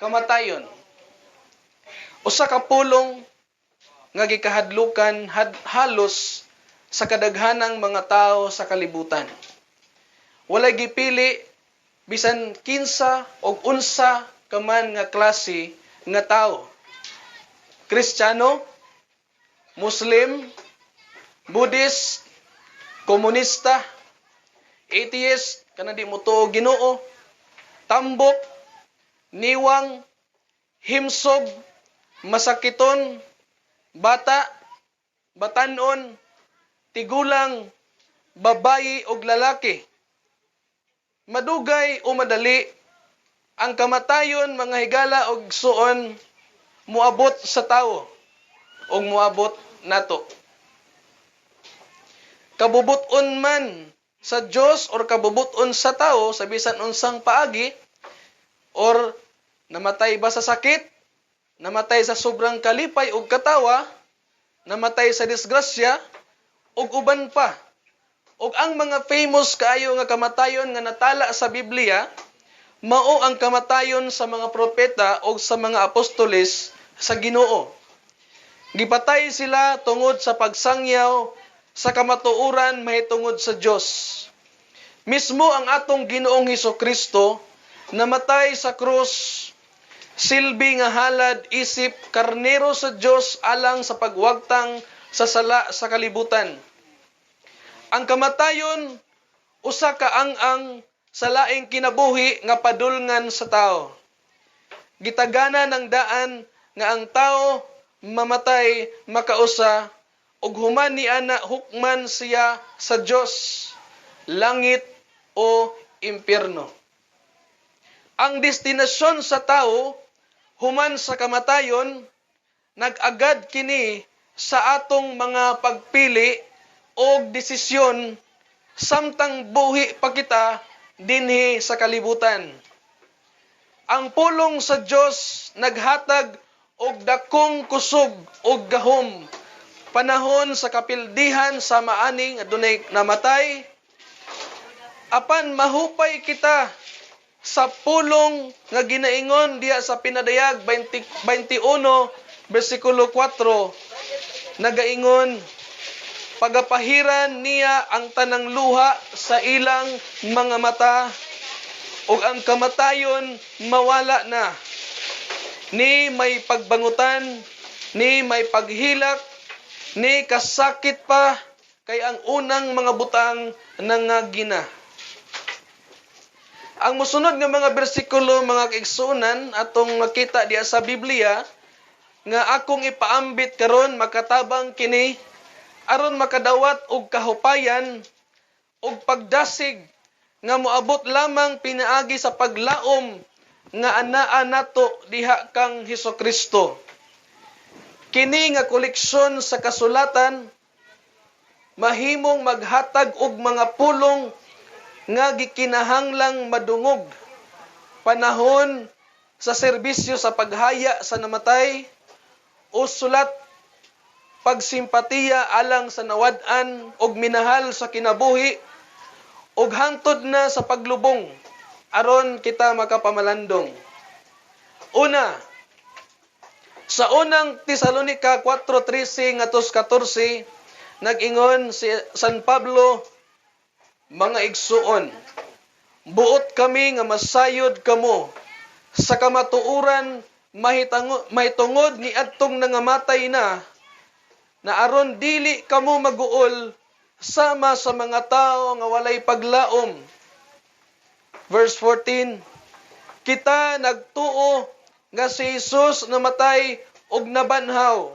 Kamatayon. Usa ka pulong nga gikahadlukan halos sa kadaghanang mga tao sa kalibutan. Walay gipili bisan kinsa og unsa ka man nga klase nga tao. Kristiyano, Muslim, Buddhist, komunista, atheist, kanang di motuo Ginoo, tambok, niwang, himsog, masakiton, bata, batanon, tigulang, babayi og lalaki. Madugay o madali, ang kamatayon, mga higala og igsuon, moabot sa tawo og moabot nato. Kabubut-on man sa Dios or kabubut-on sa tao sa bisan unsang paagi, or namatay ba sa sakit, namatay sa sobrang kalipay ug katawa, namatay sa disgrasya, ug uban pa. Ug ang mga famous kaayo nga kamatayon nga natala sa Biblia, mao ang kamatayon sa mga propeta o sa mga apostoles sa Ginoo. Gipatay sila tungod sa pagsangyaw sa kamatuoran mahitungod sa Dios. Mismo ang atong Ginoong Hesus Kristo namatay sa krus, silbi nga halad isip karnero sa Dios alang sa pagwagtang sa sala sa kalibutan. Ang kamatayon usa ka ang-ang sa laing kinabuhi nga padulngan sa tao. Gitagana ng daan nga ang tao mamatay makausa ug human ni ana hukman siya sa Dios, langit o impyerno. Ang destinasyon sa tao human sa kamatayon nag-agad kini sa atong mga pagpili og desisyon samtang buhi pa kita dinhi sa kalibutan. Ang pulong sa Dios naghatag og dakong kusog og gahom panahon sa kapildihan sa maaning adunay namatay, apan mahupay kita sa pulong nga ginaingon diha sa Pinadayag 20, 21 bersikulo 4, nagaingon, "Pagapahiran niya ang tanang luha sa ilang mga mata ug ang kamatayon mawala na, ni may pagbangutan, ni may paghilak, ni kasakit pa, kay ang unang mga butang nangagina." Ang musunod nga mga bersikulo, mga kaigsuonan, atong makita diha sa Biblia nga akong ipaambit karon, makatabang kini aron makadawat og kahupayan og pagdasig nga moabot lamang pinaagi sa paglaom nga anaa nato diha kang Hesukristo. Kini nga koleksyon sa kasulatan mahimong maghatag og mga pulong nga gikinahanglang madungog panahon sa serbisyo sa paghaya sa namatay o sulat pagsimpatiya alang sa nawad-an og minahal sa kinabuhi ug hangtod na sa paglubong aron kita makapamalandong. Una, sa Unang Tesalonika 4:13 ngadto 14, nag-ingon si San Pablo, "Mga igsuon, buot kami nga masayod kamo sa kamatuoran mahitungod ni adtong nangamatay na, na aron dili kamo maguol sama sa mga tao nga walay paglaom." Verse 14, "Kita nagtuo nga si Jesus namatay ug nabanhaw."